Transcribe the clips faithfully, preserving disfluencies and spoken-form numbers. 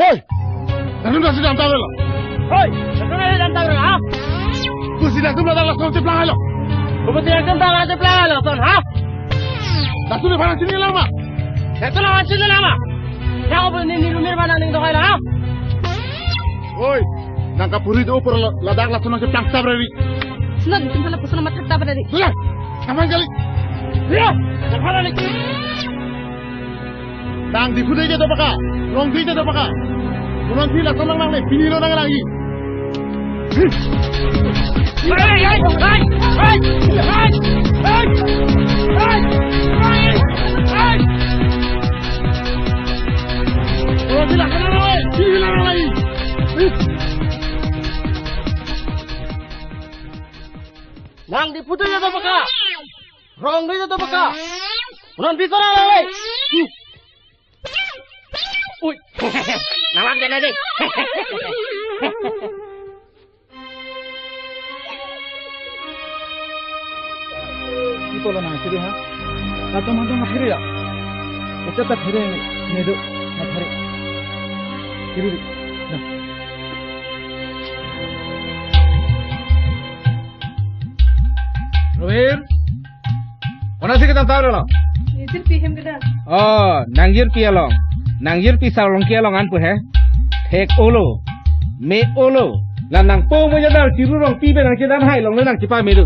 Hei! Nangtum lasi damtang lo. Hei! Nangtum lasi damtang lo, ha? Pusi nangtum ladak lason cheplang lo. Pusi nangtum ladak lason cheplang lo, son, ha? Nangtum nephan nangchinilang ma? Nangtum nephan nangchinilang ma? Nang opo ni, ni rumir mana ning dokai lo, ha? Oi, nang kapuri do pura ladak lason nangcheplang tap rari. Sino, nangtum hala puson mathak tap rari. Sudah, aman kali. Ya, aman kali. Nang Diphu dei ta dopaka, Rong dei ta dopaka. Punon phi lason nang nangne, pini lo nang nangi. Hai, hai, hai, hai, hai, hai, hai, hai, hai. Punon phi lason nang nangne, pini lo nang nangi. Nang Diphu dei ta dopaka, Rong dei ta dopaka. Punon phi lason nang nangne. Ui. Nawak jana dei. Iko lo nang siri ha? Latum hantum na siri ya? Ucap ta siri ni, ni do, na siri. Siri di. Nah. Robin. Konatsi kedam tau lo? Jirpi hem kedam. Oh, nang jirpi along. Nang jirpi Sarlongki along an pu he. Thek-olo. Me-olo. La nangpo mo jadar Chiru Rongpi pen nangchedam hai along le nangchepame do.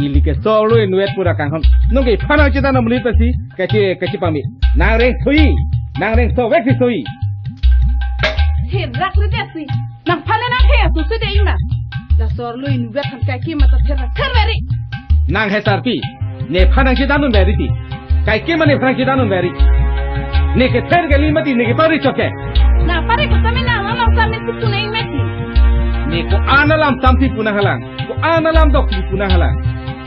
Ili ke solo inwet pura kanghon. Nonke phan nangchedam amonit pensi kache, kachepame. Nang reng soi. Nang reng sovek si soi. Herak le desi. Nangphan le nanghe aso si dei ma. La sorlo inwet aphan kaikema ta ther ther beri. Nang he sarpi, nephan nangchedam un beri ti. Kaikema nephan nangchedam un beri. Ne kether kali mati, ne kepari chok ke. Nangpari ko sami nang alam sami si punai mati. Ne ko-an alam sami si pu nang halang. Ko-an alam dok si pu nang halang.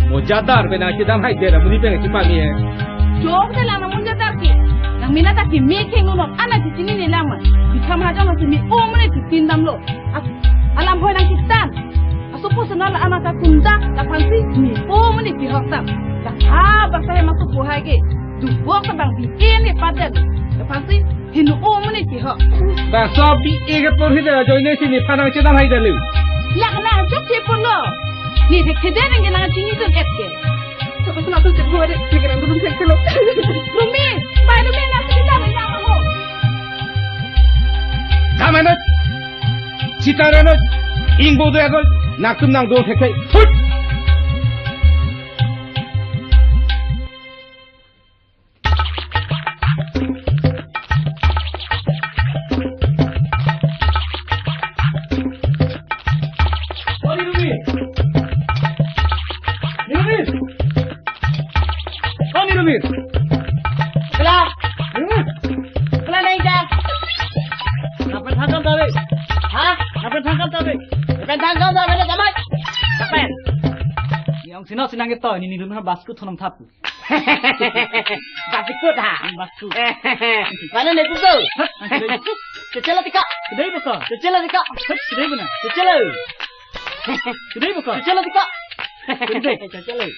Mo jadar pen nangchedam hai dera amonit pen chepame he. Jok de lama mo jadar ke. Nang mina ta ke me kheng non ana chechinine lang ma. Bikam hajong nang si me-o amonit si tin damlo. As-, alam hoi nangketan. Asopo senal ana ta kunda, laphansi me-o amonit si hok tam. Dak ha bangsa hem asopo hai ke. Dubok ta bang bi-en ne padet. Laphansi hinu-o amonit si hok. Bangso bi-e ke porhi de ajoine si nephan nangchedam hai dali. Lak nang chok che porlo. Ne thekthedetang ke nangchinidun et ke. Sapa suna tu chepo de, ne kerang dun thekthelo. Rumi, pai Rumi nangchedam nang ho. Kamanot. Sitaranot, ingbo do agol, nangtum nangdo thekthe. Hut! Oni Rumi! Ni Rumi! Oni Rumi! Kela! Ni Rumi! Kela nai ja! Lapen thangkam ta ave. Ha? Lapen thangkam ta ave. Lapen thangkam ta ave, damai. Lapen. Ni ong sino sinang ito, ni ni dun ha basku thonong thap. Basku tha. Basku. Mana ne puto? Chechelo tika. Kedai buka. Chechelo tika. Kedai buna. Chechelo. Kedai buka. Chechelo tika. Kedai. Chechelo. Ini,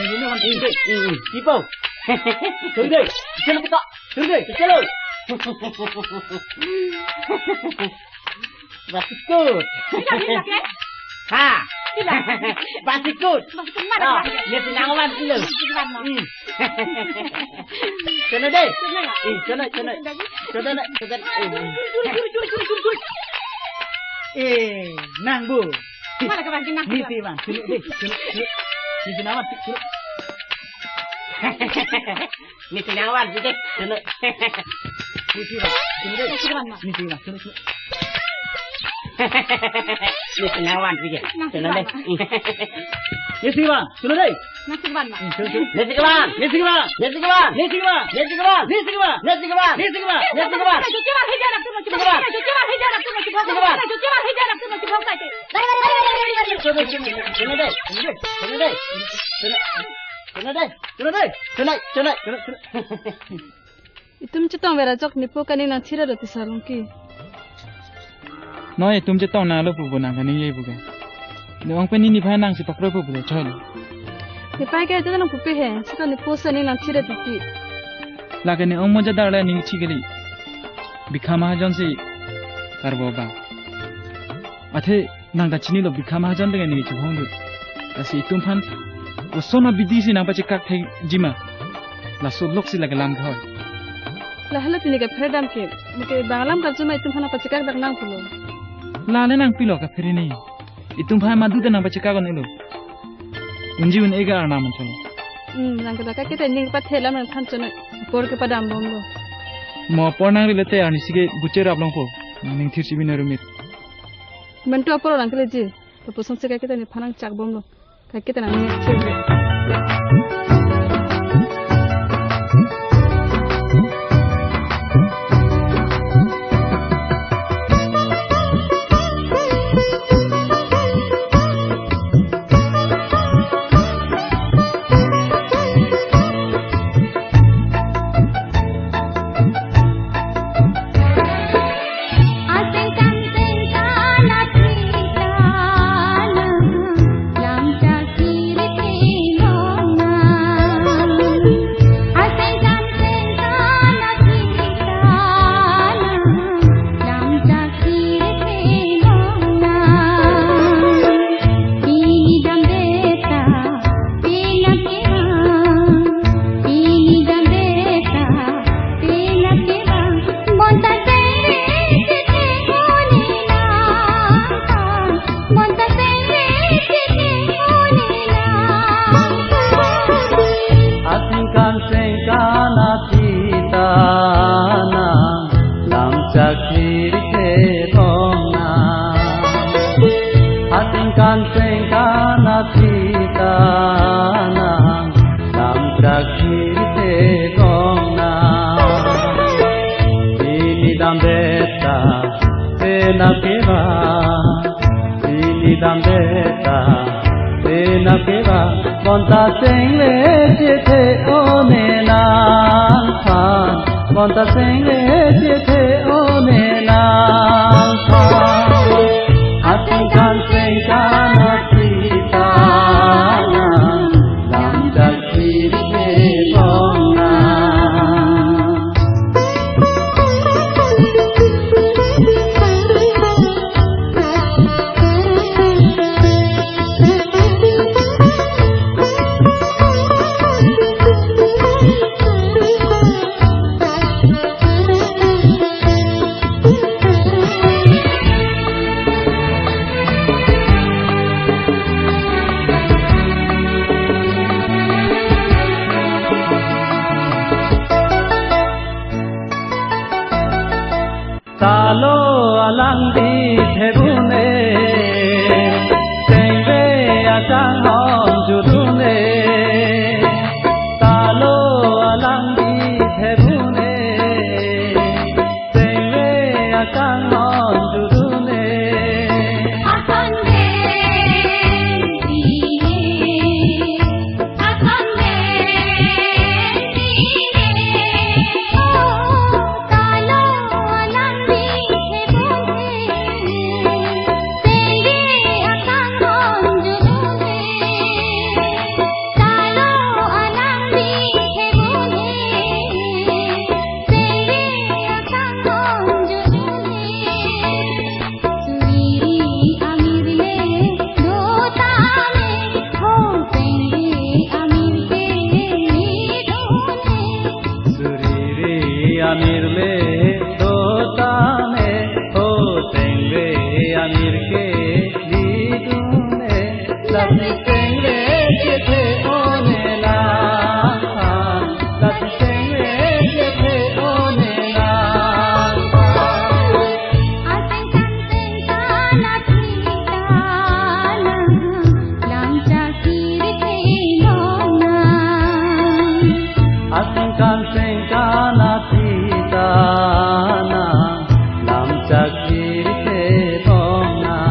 ini, ini, ini. Ipo. Kedai. Chechelo tika. Kedai. Chechelo. Basikut. Tidak, tidak, ya? Ha. Tidak. Basikut. Basikut mana? Oh, ya? Dia senang wan dulu. Senang wan, no? Hmm. Sana deh. Sana ya? Eh, sana, sana. Sana deh, sana deh. Eh, eh. Juri, juri, juri, juri, juri, juri. Eh, nang bu. Mana ke bagi nang? Ni si bang, sini deh, sini, sini. Ni senang wan, sini. Ni senang wan, sini. Sini. Ni si bang, sini deh. Ni si bang, sini, sini. Ni senang wan, sini. Nang sini deh. Ni si bang, sini deh. Nang sini bang, Mak. Ni si bang. Ni si bang. Ni si bang. Ni si bang. Ni si bang. Ni si bang. Ni si bang. Ni si bang. Ni si bang. Ni si bang. Ni si bang. Ni si bang. Ni si bang. Sana deh, sana deh, sana deh, sana deh, sana deh, sana deh, sana deh, sana deh, sana deh. Itum chetong vera jok nipo kaning nangthira roti Sarlongki. No itum chetong nanglo pu bo nang kaning ye pu ke. Ne ong pen ni niphai nangsi pakro pu bo choi. Niphai ke jana nang pupe he, sita nipo sa ning nangthira roti. Lake ne ong mo jadar le ning thik kali. Bikha Mahajon si karbo abang. Athe nang ta chinilo, Bikha Mahajon pen neli chehong dun. Lasi itum aphan koson abidi si nang pachekak thekji ma? Laso lok si lake lam kehoi. Lahelo tini kaphere dam ke, mate bang alam karju ma itum aphan pachekak dak nang pulo. Lale nangpilo kaphere ni. Itum aphan madu ta nang pachekak un-elo. Unji un-e ke arnam an cholo. Hmm, nang ke dak ke ta ning pathe lam nang than chonoi. Apor kepadam bomlo. Mo apor nang rile te arnisi ke buche rap longpo. Nang ning thir si bina rumit. Mentu apor nang keleji. Lapuson si kaike ta nephan nang chak bomlo. Kaike ta nang ning thir. Ating kan sengkan athita nang lam chakthir thebong nang. Ating kan sengkan athita nang lam chakthir thebong nang. Pini dam beta pena keva. Pini dam beta pena keva, bonta sengve chethe-o ne nangphan, bonta sengve chethe-o ne nangphan. Ating kan sengkan athita nang lam chakthir thebong nang. Talo alang di thebune, sengve akanghon judune. Talo alang di thebune, sengve akanghon judune. Suriri amir le dotame, o sengve amir ke lidune. Lasi sengve chethe-o ne nangphan, lasi sengve chethe-o ne nangphan. Asengkan sengkan athita nang lam chakthir thebong nang. Asengkan sengkan athita nang lam chakthir thebong nang.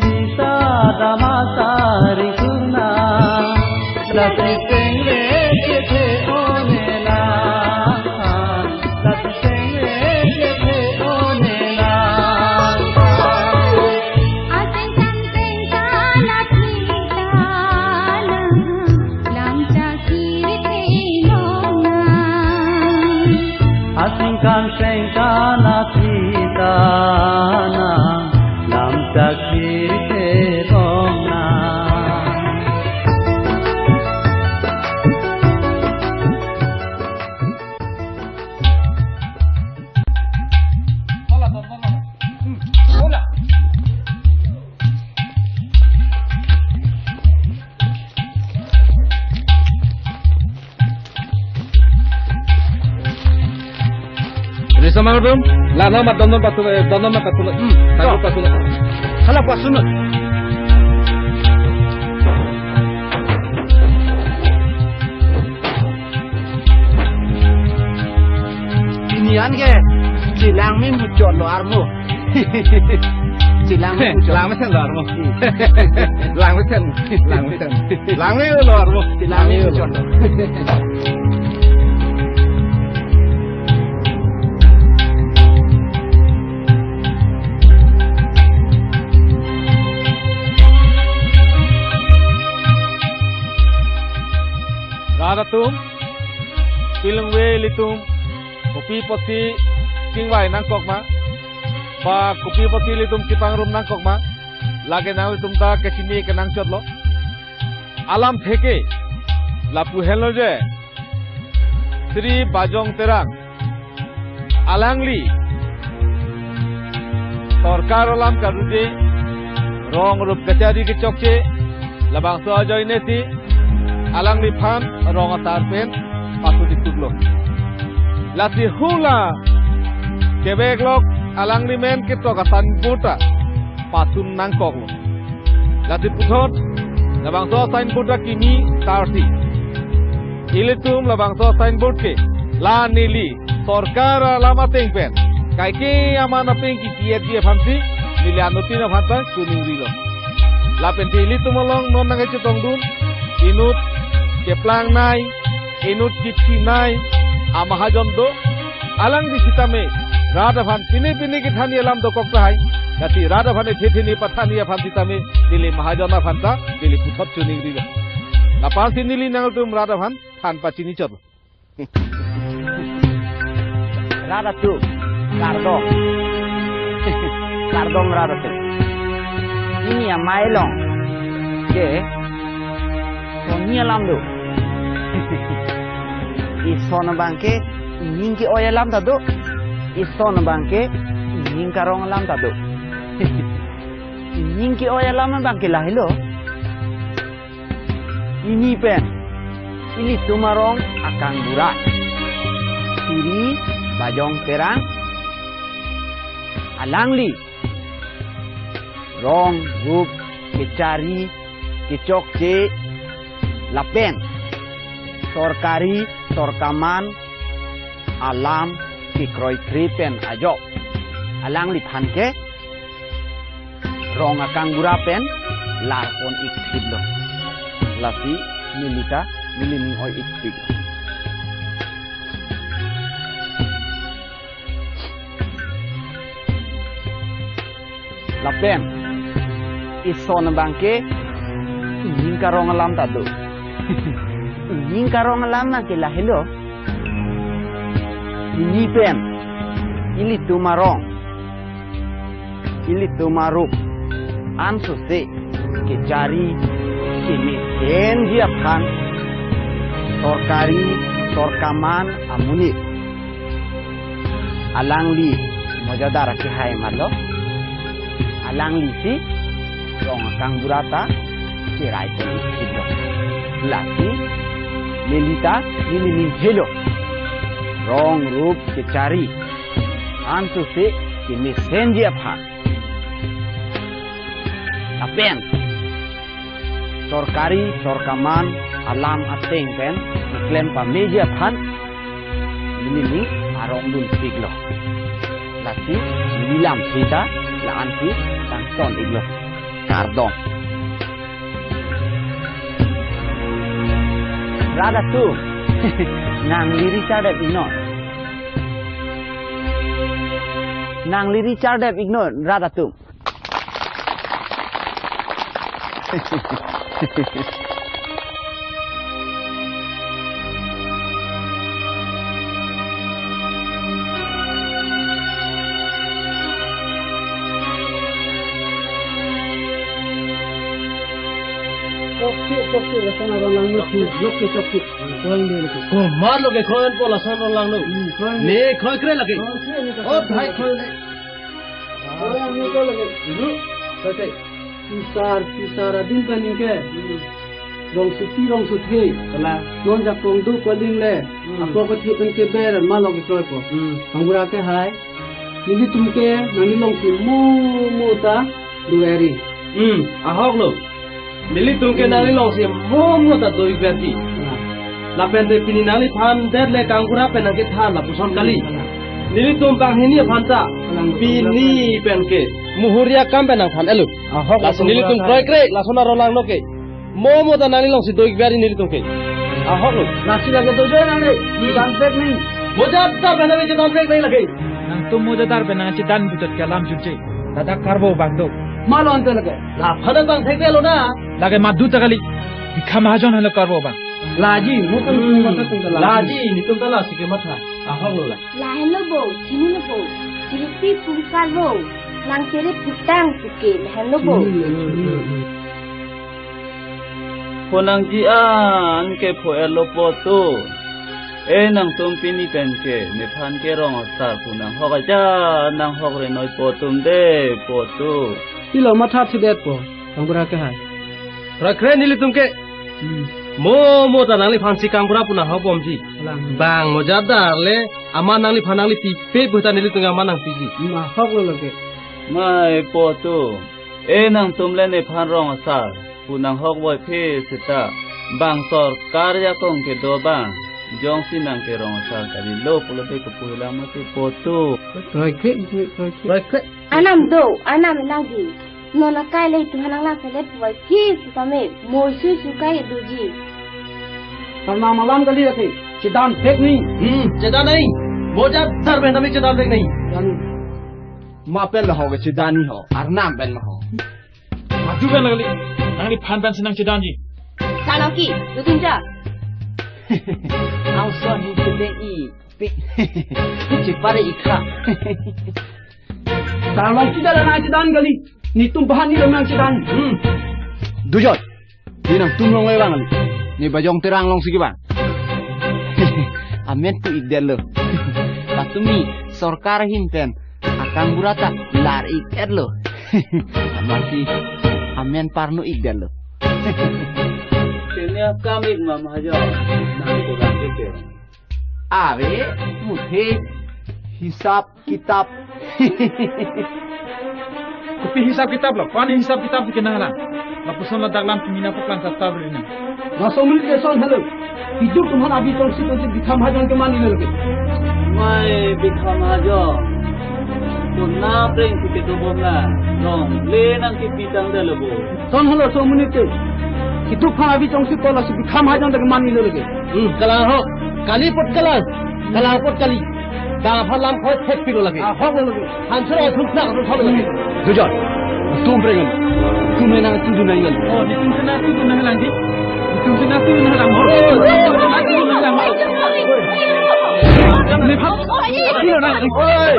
Lita dama sari suna, lasi sengre kethe onela. Lasi sengre kethe onela. Aseng kan seng kan athita na, lam chakiri te nong na. Aseng kan seng kan athita na, lam chakiri te nong na. Riso mang dum, lana mat dondon patu, eh, dondon mat patu, hmm, tanggup patu. Hala patu. Pini an ke, chelang me muchot lo armo. Chelang me muchot. Lang mesen lo armo. Lang mesen, lang mesen. Lang me lo armo. Chelang me muchot lo. Rat atum, pilingve ilitum, kopi apotsi chingvai nangkok ma, ba kopi apotsi ilitum chepangrum nangkok ma, lake nanglitum ta kachini kenangchot lo. Alamthe ke, lapu henlo je, Shri Bajong Terang, alangli sorkar alam karuje, rong rup kachari kechokche, labangso ajoine si alangliphan rong asar pen pasu dituk lo. Lasi hula kevek lok alangli men ketok a-signboard ta pasun nangkok lo. Lasi puthot labangso signboard akimi tarsi, ilitum labangso signboard ke la neli sorkar alam ateng pen kaike aman apeng kikietji aphansi neli anuttin aphan ta choningri lo. Lapen te ilitum along non nangkachetongdun inut keplang nei, inut kiphi nei amahajon do, alangli sitame rat aphan pine pine kethanji alam dokok tahai. Lasi rat aphan ethe theni pathanji aphan sitame neli mahajon aphan ta neli puthot choningri lo. Lapusi neli nangtum rat aphan than pachini chot. Rat atum, kardom. Kardom rat atum. Pini amei along ke sonni alam do. Ison abang ke ining ke-oi alam ta do. Ison abang ke ining karong alam ta do. Ining ke-oi alam abang ke lahelo. Pini pen ilitum arong akangbura Shri Bajong Terang, alangli rong rup kechari kechokche lapen sorkari sorkaman alam kekroikre pen ajok alangliphan ke rong akangbura pen larpon-ik phitlo. Lasi neli ta neli ning oi-ik phitlo. Lapen ison abang ke ining karong alam ta do. Ining karong alam abang ke lahelo. Pini pen ilitum arong, ilitum arup ansose kechari kemesenji aphan sorkari sorkaman amonit, alangli mojadar akehai malo, alanglisi rong akangbura ta cherai pon-ik phitlo. Lasi neli ta neli ning helo. Rong rup kechari ansose kemesenji aphan lapen sorkari sorkaman alam ateng pen keklem pameji aphan neli ning arongdun phitlo. Lasi neli lam sita la Anku tangton iklo. Kardom. Rat atum. Nangli richardep iknon. Nangli richardep iknon, rat atum. Chokche, chokche, lason arong langno thu, chokche, chokche. Koin de lake. Komat lo ke koin po lason arong langno. Hmm, koin. Ne koin kre lake. Koin kre ne. Oh, thai koin le. Koin ni ko lake. Hmm. Koin kre. Pisar, pisar adin paning ke. Hmm. Rong suti, rong suthe. Kalang. Non jakong do ko ding le. Hmm. Apo ko thi pen ke ber, ma lo ke kroi po. Hmm. Anggura ke hai. Nelitum ke nangli longsi mo mo ta do-ikri. Hmm, ahok lo. Nelitum ke nangli longsi mo mo ta do-ikri. Hmm. Lapen te pini nangliphan det le kanggura pen nangkethan lapuson kali. Hmm. Nelitum banghini aphan ta. Hmm. Pini pen ke muhuria kam pen nangthan-etlo. Ahok lo. Lasi nelitum kroi kre, lason arong langno ke. Mo mo ta nangli longsi do-ikri nelitum ke. Ahok lo. Lasi lake dojo nangli. Hmm. Chedan pek nang. Moja dar pen nangli chedan pek nang lake. Nangtum moja dar pen nangchedan puthot ke alam jutje. Ladak karbo abang do. Ma lo ante lake. Laphan abang thekthelo na. Lake madu ta kali. Bikha mahajon henlo karbo abang. Laji, mo kan. Hmm. Mo kan laji. Laji, nelitum ta lasi kematha. Ahok lo la. Lahenlo bo, chinilo bo. Chiripi pungkar bo. Nang chere putang puke, lahenlo bo. Hmm, hmm, hmm. Pho nangji an ke pho-etlo po atum. E nangtum pini pen ke, nephan ke rong asar pu nanghok aja, nanghok renoi po atum de, po atum. Pilo matha thidet po, kanggura ke hai. Rakre nelitum ke. Hmm. Mo mo ta nangliphan si kanggura pu nanghok bomji. Alang. Bang moja dar le, amat nangliphan nangli pipe pu ta nelitum amat nangpiji. Hmm, ahok lo lake. Mai po atum. E nangtum le nephan rong asar pu nanghok boiphe seta bang sorkar ajakong kedo abang jongsi nang ke rong asar kalilo pulote kepu hilang mati po atum. Kroi kre, kroi kre. Kroi kre. Arnam do, arnam nangdi. Non akai le itum aphan nanglang selet boiphe seta me. Moisu sukai doji. Karna malam kali ate. Chedan pek nang. Hmm, chedan nang. Moja dar pen tame chedan pek nang. Dan. Ma pen lo ho ke chedan ni ho, arnam pen lo ho. Madu pen lo kali, nangliphan pensi nangchedanji. Salongki, dutun ja. Aoson hin chedeng i, pi. Chepare ikha. Salongki ta nangchedan kali, nelitum bahan ni lo nangchedan. Hmm. Dujon. Di nangtum along le bang kali. Ne Bajong Terang alongsi kevang. Amen pu-ikdetlo. Patumi sorkar ahin pen akanggura ta lar-ikdetlo. Amatsi amen parno-ikdetlo. Kene akam ik ma mahajon. Nang ko bang ke. Ave, muthe, hisap kitap. Kopi hisap kitap lo, ko-an hisap kitap bikin nang lang. Lapuson ladak lam kimina poklang tap tap ri nang. Laso mil ke son helo. Hidup tum aphan abi tongsi tongsi Bikha mahajon ke mani lo ke. Mai Bikha mahajon. Ko na preng si kedo bom na. Nong le nangkepi tangdet lo bo. Son helo so mil ke. Hidup aphan abi tongsi ko lasi Bikha mahajon ke mani lo ke. Hmm, kalang ho. Kali pot kalang. Kalang pot kali. Bang aphan lam khoi thek pilo lake. Ahok lo lake. Hansur athum plak athum thalo lake. Dujon. Tum prengan. Tum nangtudun nangji. Oh, nelitum nangtudun nanglang di. Nelitum nangtudun nanglang. Oh, nangtudun nanglang. Nephan. Oi.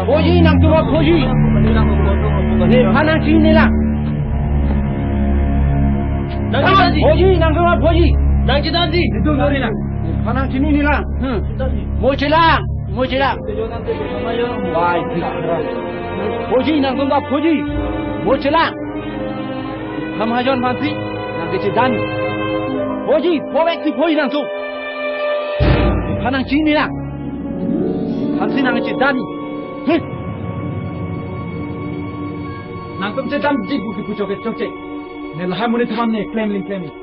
Phoji nangtum aphan phoji. Nephan nangchinine lang. Nangchedanji. Phoji nangtum aphan phoji. Nangchedanji. Nelitum dori nang. Nephan nangchinine lang. Hmm. Mo chelang, mo chelang. Bai. Phoji nangtum ta phoji. Mo chelang. Bikha mahajon aphansi nangkechedan. Phoji, pho vek si phoji nangtum. Nephan nangchinine lang. Nephansi nangchedan. Heh. Nangtum chedanji pu kipu chokche chokche. Ne lahai monit aphan ne klemling klemling.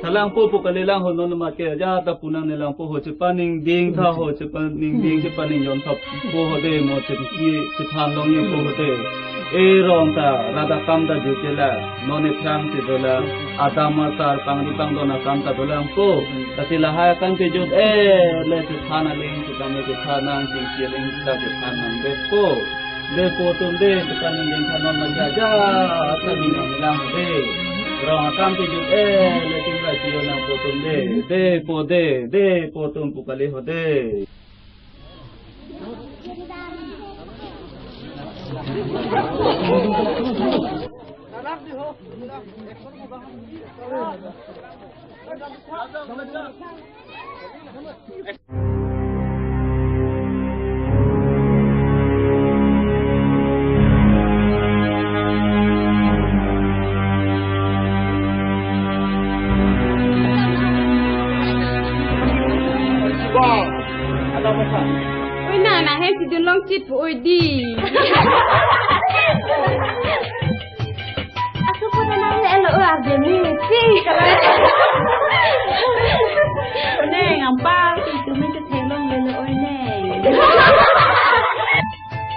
Chelangpo pu kalilang ho, non ma ke ja ta pu nang nelangpo ho, chepaningding tha ho, chepaningding chepaningjon tha po ho de, mo chepi chethan longji po ho de. E rong ta rat akam ta jutje la, non ephrang si dolang, adam asar pangri pangdon akam ta dolangpo. Lasi lahai akam kejut-e le chethan aling sitame chethan nang, chingki aling sita chethan nang de po. De po atum de, chepaningding tha, non ma ja ja ta bi nang nelang de. Rong akam kejut-e le chingrai chiyo nang po atum de. De po de, de po atum pu kali ho de. Oi, nang, nang hem si dun long chit pu oi di. Aku pun nang le lo ar de ni si. Neng, ampang si tu mi ke thelong le lo oi neng.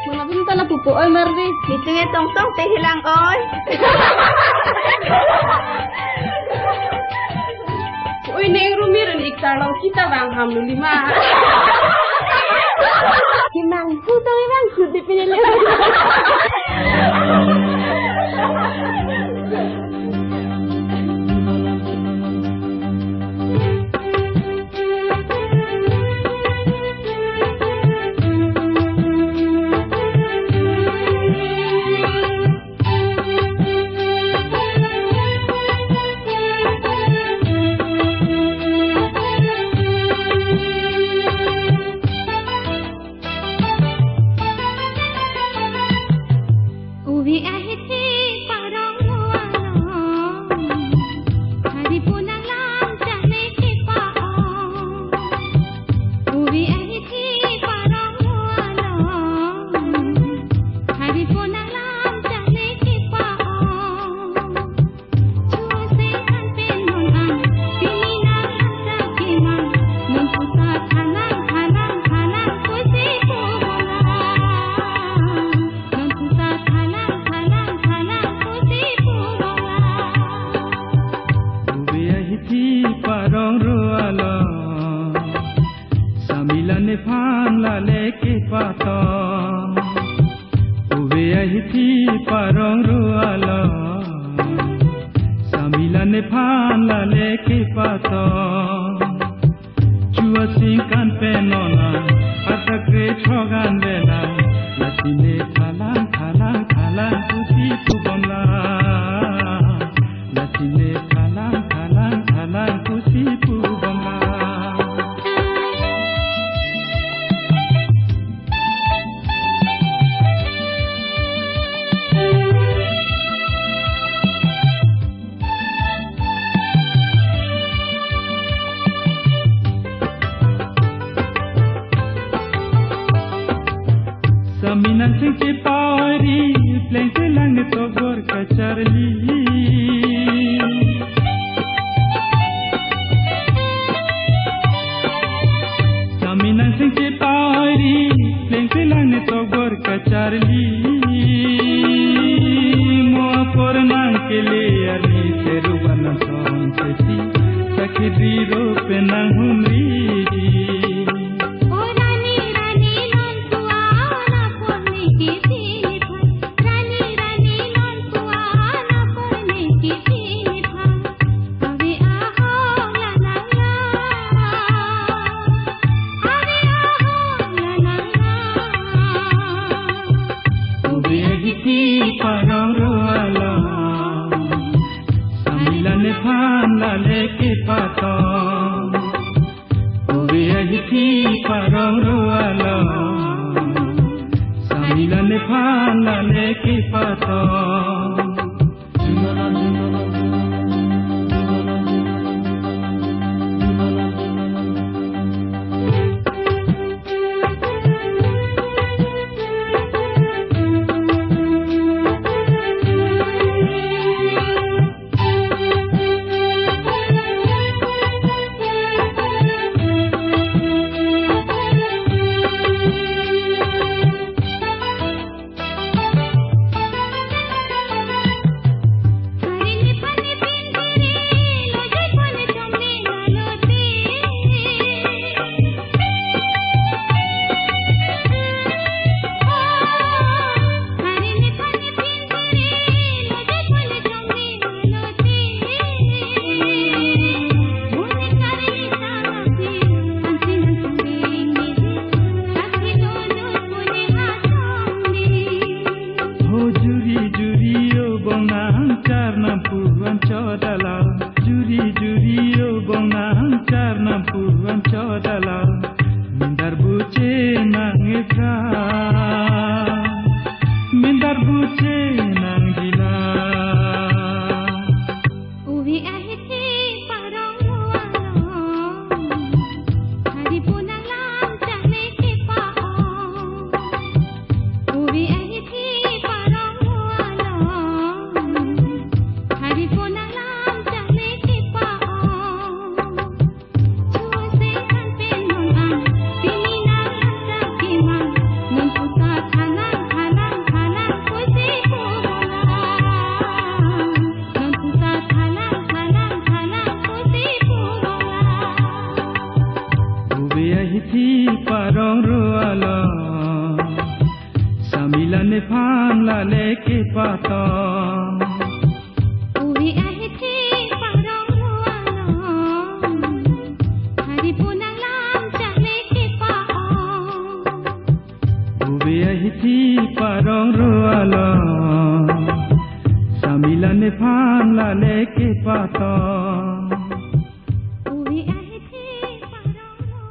Mama pun tala pupu oi mar di. Itu ye tong tong te hilang oi. Oi, neng rumir an ik tarlong kita bang ham lu lima. Kimang hu tong ibang hu di pinili. Ubi ahithi parong along, hari punang lam chale ke pa-ong. Ubi ahithi parong along, hari punang lam chale ke pa-ong. Chuase kan pen non ang, pini nang hasa kimang, non puta thalang, thalang, thalang, pusi pu bang la. Non puta thalang, thalang, thalang, pusi pu bang la. Ubi ahithi parong ro along, samila nephan lale kepatong. Ubi ahithi parong ro along, samila nephan lale kepatong. Chuasing kan pen non ang, atak re chogan velang, lasi ne thalang, thalang, thalang, pusi pu bang la. Lasi ne thalang, thalang, thalang, pusi pu bang la. Saminang sing chepari, pleng selang ne tobor kacharli. Saminang sing chepari, pleng selang ne tobor kacharli. Mo apor nang kele arni seru ban nang song sesi, sakhi dri ro pen nang humri. O rani, rani, non tua, na pon ni kiti ni phan. Rani, rani, non tua, na pon ni kiti ni phan. Ave ahong la nang la. Ave ahong la nang la. Ubi ahithi parong ro along, samila nephan lale kepatong. Ubi ahithi parong ro along, samila nephan lale kepatong. Darbuche nang dila. Ubi ahithi parong rualong, hari punang lam chakle kepa-ong. Ubi ahithi parong rualong, hari punang lam chakle kepa-ong. Ubi ahithi parong rualong, samila nephan lale kepatong. Ubi ahithi parong rualong, hari punang lam chakle kepa-ong. Ubi ahithi parong rualong, samila nephan lale kepatong. Ubi ahithi parong rualong.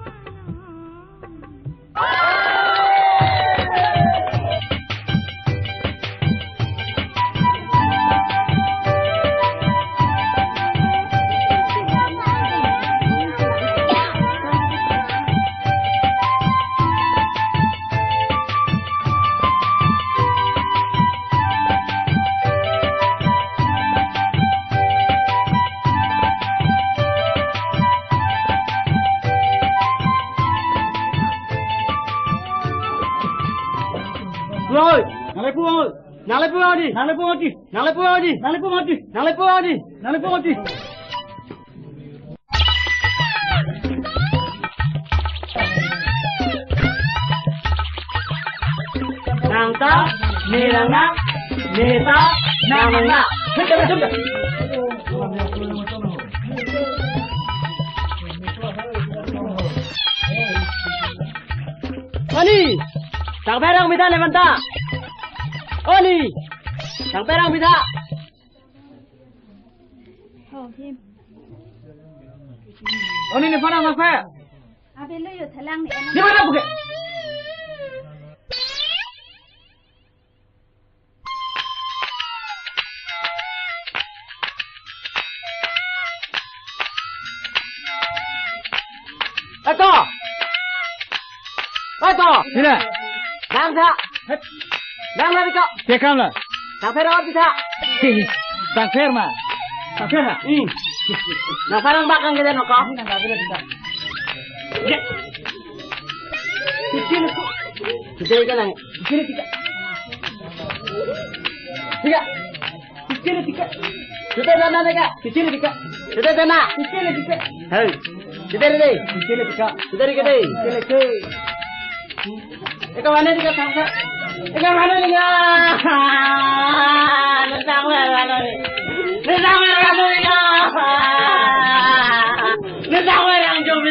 Oi, nanglepo, nanglepo adi, nanglepo adi, nanglepo adi, nanglepo adi, nanglepo adi, nanglepo adi. Nangta, ne nang na, neta, nang nang na. Oni, tangpherang bida ne manta. Oni, tangpherang bida. Oh, him. Oni, nephan nangpher. Abe lo yo thalang ni. Nephan nangpher. Eko. Eko. Sila. Nang tha. Nang tha iko. Tekam la. Tangpher awat tha. Tangpher ma. Tangpher ha. Hmm. Nangpher nang bakang kita noko. Ya. Kecil ko. Kecil kan nang. Kecil kita. Tiga. Sitiri tika. Sitiri dana nika. Sitiri tika. Sitiri dana. Sitiri tika. Hei. Sitiri dei. Sitiri tika. Sitiri dei. Sitiri tika. Eka mana tika tangsa. Eka mana nika. Nang tangsa mana ni. Nang tangsa mana nika. Nang tangsa mana nika.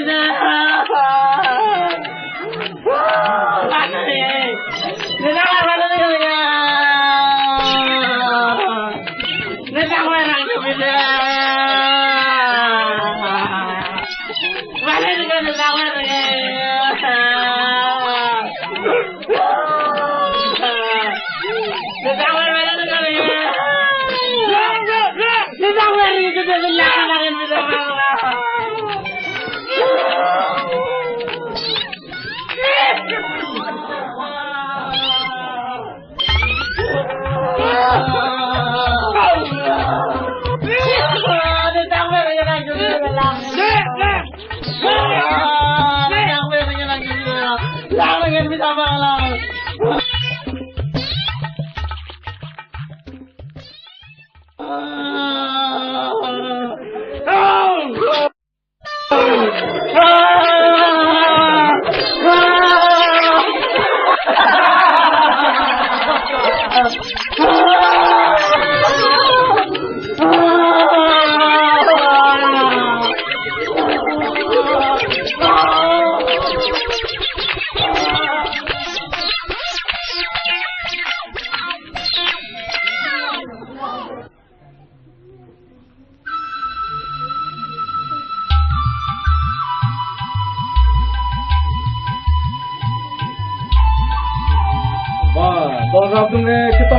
Ba, bang rap dung eh, kita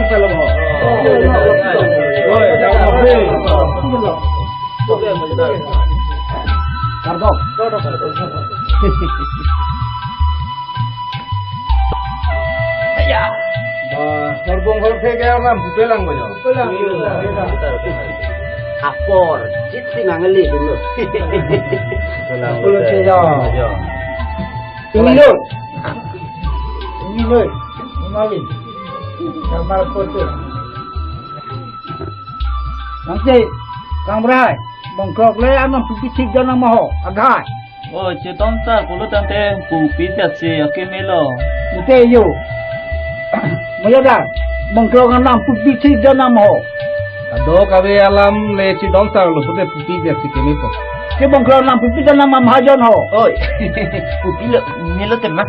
Kardom. Ya. Bah, horbung horphe ke alam pupelang bojo. Pupelang. Apor, chit si mangli dulu. Pulang pulang bojo. Bojo. Inglo. Inglo. Mali. Kamar kote. Nangsi, Kang Brai, bongkrok le anam pupi thik jon nang ma ho, agai. O, Chedon sir, pulo tangte pupi jat si akeme lo. Ute yo. Moyada, bongkrok anam pupi thik jon nang ma ho. Ado kave alam le Chedon sir lo pute pupi jat si keme po. Ke bongkrok anam pupi jon nang ma mahajon ho. Oi. Pupi lo, melo tema.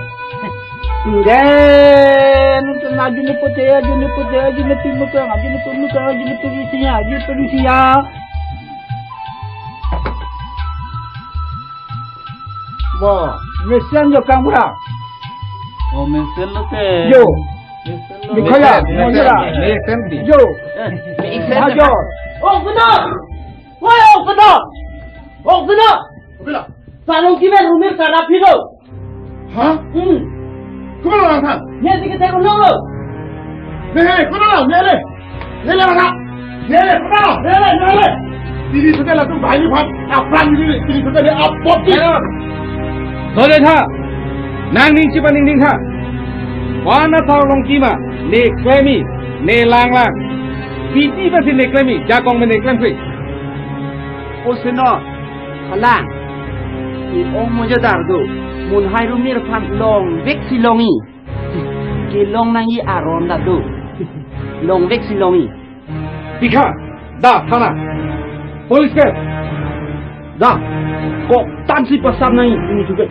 Ngen, ngen, ajuni pute, ajuni pute, ajuni pimukang, ajuni pimukang, ajuni pimisinya, ajuni pimisinya. Bo, mesen jo Kang Brai. O, mesen lote. Yo. Mesen lo. Mikhoya, mesen, mesen, mesen. Yo. Mesen. Ajo. O, kena. Woi, o, kena. O, kena. Kena. Sarong kimen rumir karap hido. Ha? Hmm. Komat lo nangthan? Ne si ketek unong lo. Ne, ne, komat lo, ne, ne. Ne le masa. Ne le, komat lo, ne le, ne le. Pini sute latum banghini aphan apran pini, pini sute ne apot di. Dole tha. Nangning chipa ningning tha. Wana thar long kima, ne klemi, ne langlang. Piti pasi ne klemi, jakong me ne klem kri. O seno, halang. I ong moja dar do. Mun hai rumir aphan longvek si longji. Kelong nangji aron ta do. Longvek si longji. Bikha, da, thana. Police ke. Da, kok tan si pasap nangji, pini sute.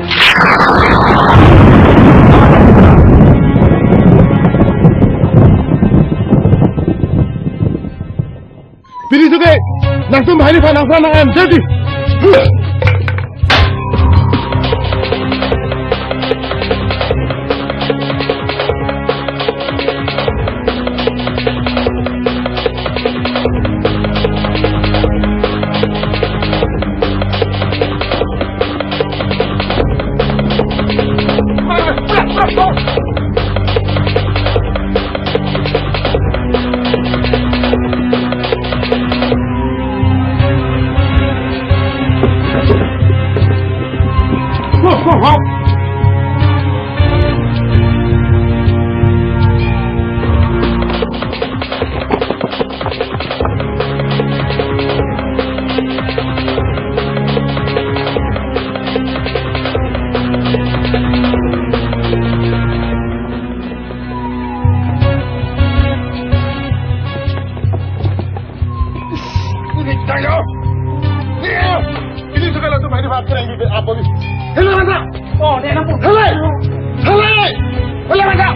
Pini sute, nangtum banghini aphan nangpran nang-em, jadi. Ini tayo. Ini sudah langsung main di parkir yang di apa nih? Hei, Rangga! Oh, dia nampak. Hei! Hei! Hei, Rangga!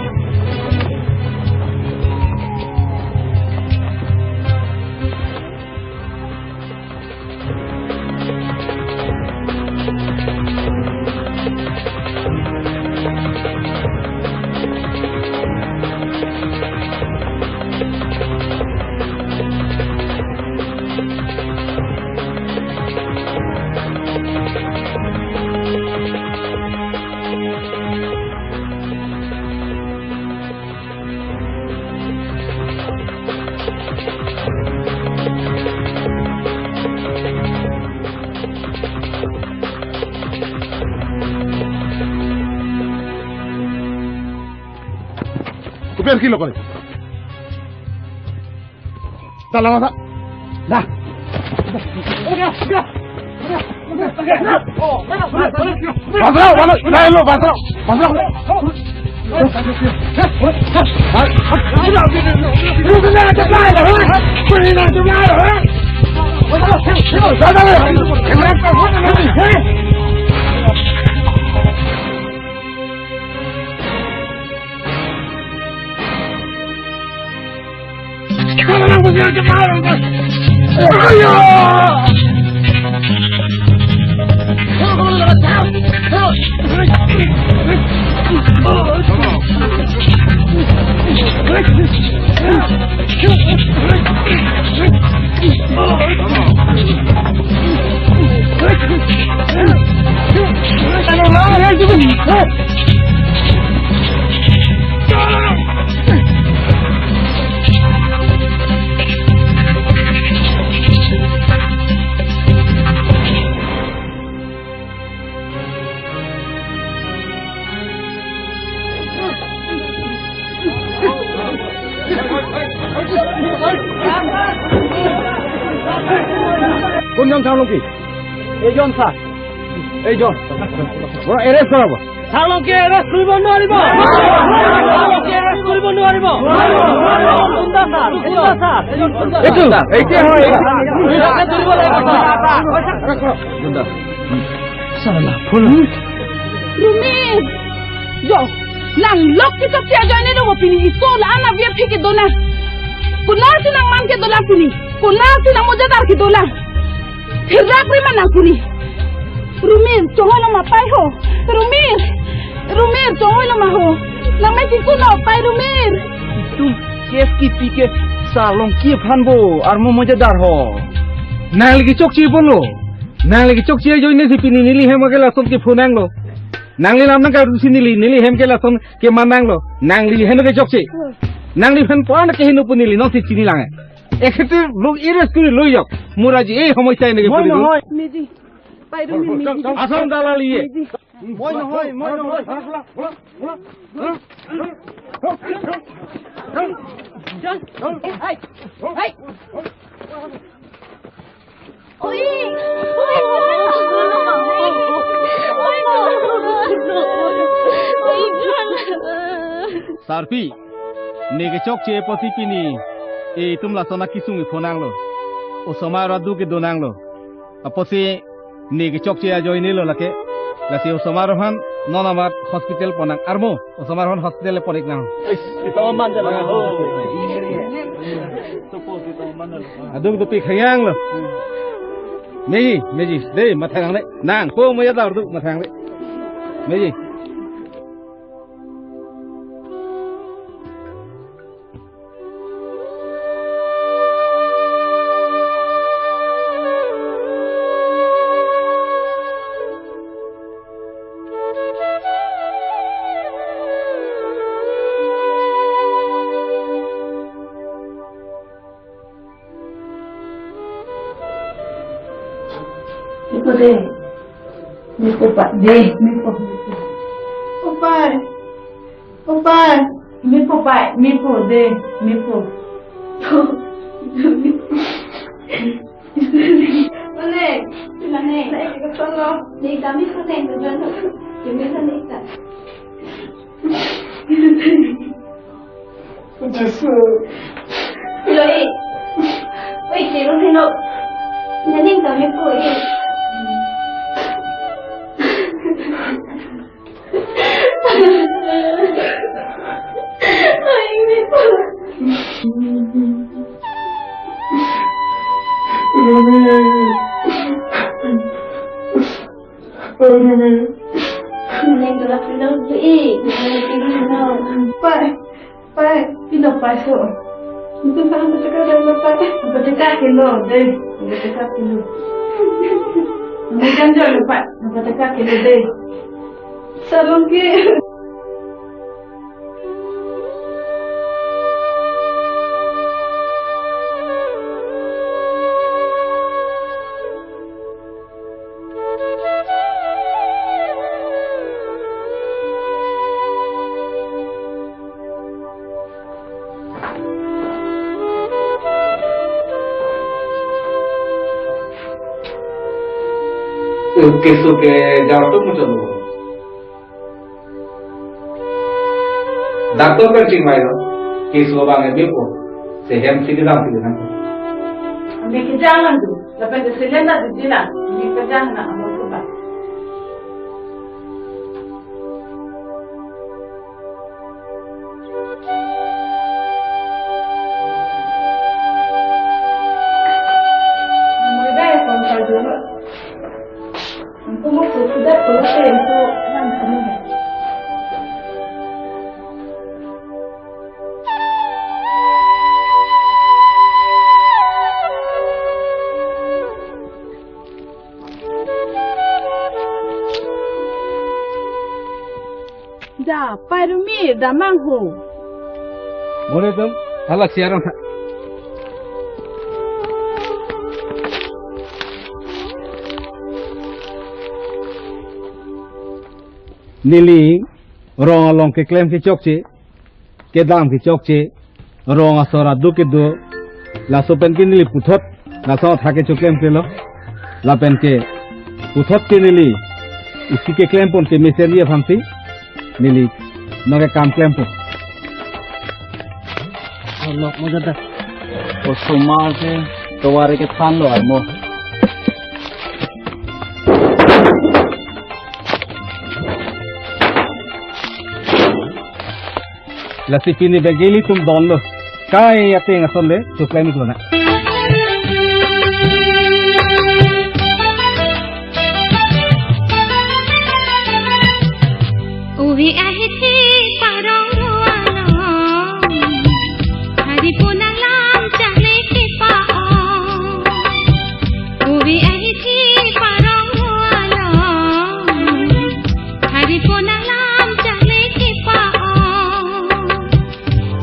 Kopi an kilo kali. Dalam masa. Dah. Udah, udah. Udah, udah. Udah, udah. Bantro, bantro, naik lo, bantro, bantro. কোনজন চাৰলংকি? এইজন ছাৰ। এইজন। মই এৰেষ্ট কৰাব। চাৰলংকি এৰেষ্ট কৰিব নোৱাৰিব। চাৰলংকি এৰেষ্ট কৰিব নোৱাৰিব। গুণ্ডা ছাৰ, গুণ্ডা ছাৰ। এইজন গুণ্ডা। এইটো, এইটোৱে হয়। ইয়াকে ধৰিব লাগিব ছাৰ। গুণ্ডা। চালা, ফুল। Rumir. Jo, nang lok kechokche ajoine do pini, iso la-an avi aphi kedo nang. Konatsi nangman kedo nang pini. Konatsi nang mojaidar kedo nang. Therak ri ma nang pini. Rumir, chongoi lo ma pai ho. Rumir. Rumir, chongoi lo ma ho. Nang me chingku no pai Rumir. Itum case kipi ke salong ki phan bo armo mojaidar ho. Nangli kechokche ponlo. Nangli kechokche ajoine si pini neli hem ke lason kepho nanglo. Nangli lam nangkarjusi neli, neli hem ke lason keman nanglo. Nangli heno kechokche. Nangli phan puan ke heno pu neli nonsi chini lang. Ekhete lo arrest kuri lo yok. Mura ji ei homoi sai nege. Moi puri lo. Nohoi. Meji. Pai Rumir, meji. Ason dalali ye. Meji. Moi nohoi, moi nohoi. John. Hey. Hey. Oi. Oi. Sarpi, ne kechokche apotsi pini, e itum lason akesung kepho nanglo. Osomar adu kedo nanglo. Apotsi ne kechokche ajoine lo lake. Lasi osomar aphan non amat hospital pon nang armo. Osomar aphan hospital pon-ik nang. Eish, ito man jala. Adung tupi khayang lo. Meji, meji. Dei, mathang le. Nang, po mojaidar do, mathang le. Meji. Mephu de. Mephu pa de. Mephu. Opai. Opai. Mephu pai. Mephu de. Mephu. Mane. Mane. Naik ke sana. Naik kami sana yang tujuan. Kami sana naik. Jisu. Lo eh. Oi, tiru ni lo. Nening kami ko eh. Ai, ini ko. Rumi. Aduh, Mi. Neng tulak pinang tu, eh. Neng pinang tu. Pai, pai, pinang pai so. Itu tangan petekan dah, Pai. Petekan kilo, deh. Petekan kilo. Neng kan jual, Pai. Petekan kilo, deh. Sarong ke. Keso ke jar atum muchot lo. Doctor pen chingvailo, keso abang ke bepho, sehem si kedam si kedam. Ami kejang lang tu, lapen ke cylinder di jilang, ami kejang lang amor kuba. Amor dai kon ka dulu. Antum mau sudah selesai itu enam kali ya. Da, Pai Rumi, damnang ho. Mone tum, halak siarong tha. Neli rong along keklem kechokche, kedam kechokche, rong asor aduk kedo, laso pen ke neli puthot Laso athak ke choklemklelo. Lapen ke puthot ke neli isi keklempon ke mesen aphansi neli nonke kam klempon. Lok mo jada. Osomar ke tovar ke thanlo armo. Lasi pini begeli tum donlo. Kai ateng asonle, choklem iklo na. Uve ahithi parong ro along, hari punang lam chale kepa-ong. Uve ahithi parong ro along, hari punang lam chale kepa-ong.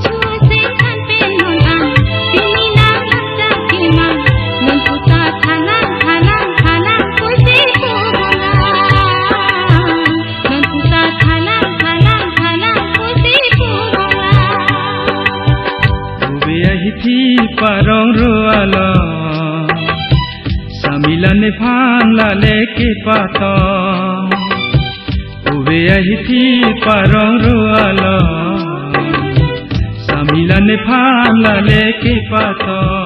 Chua seng khan pen non an, pini nang lakchak kemang, non puta thalang, thalang, thalang, pusi pu bang. Non puta thalang, thalang, thalang, pusi pu bang. Uve ahithi parong ro along, samila nephan lale kepatong. Uve ahithi parong ro along, samila nephan lale kepatong.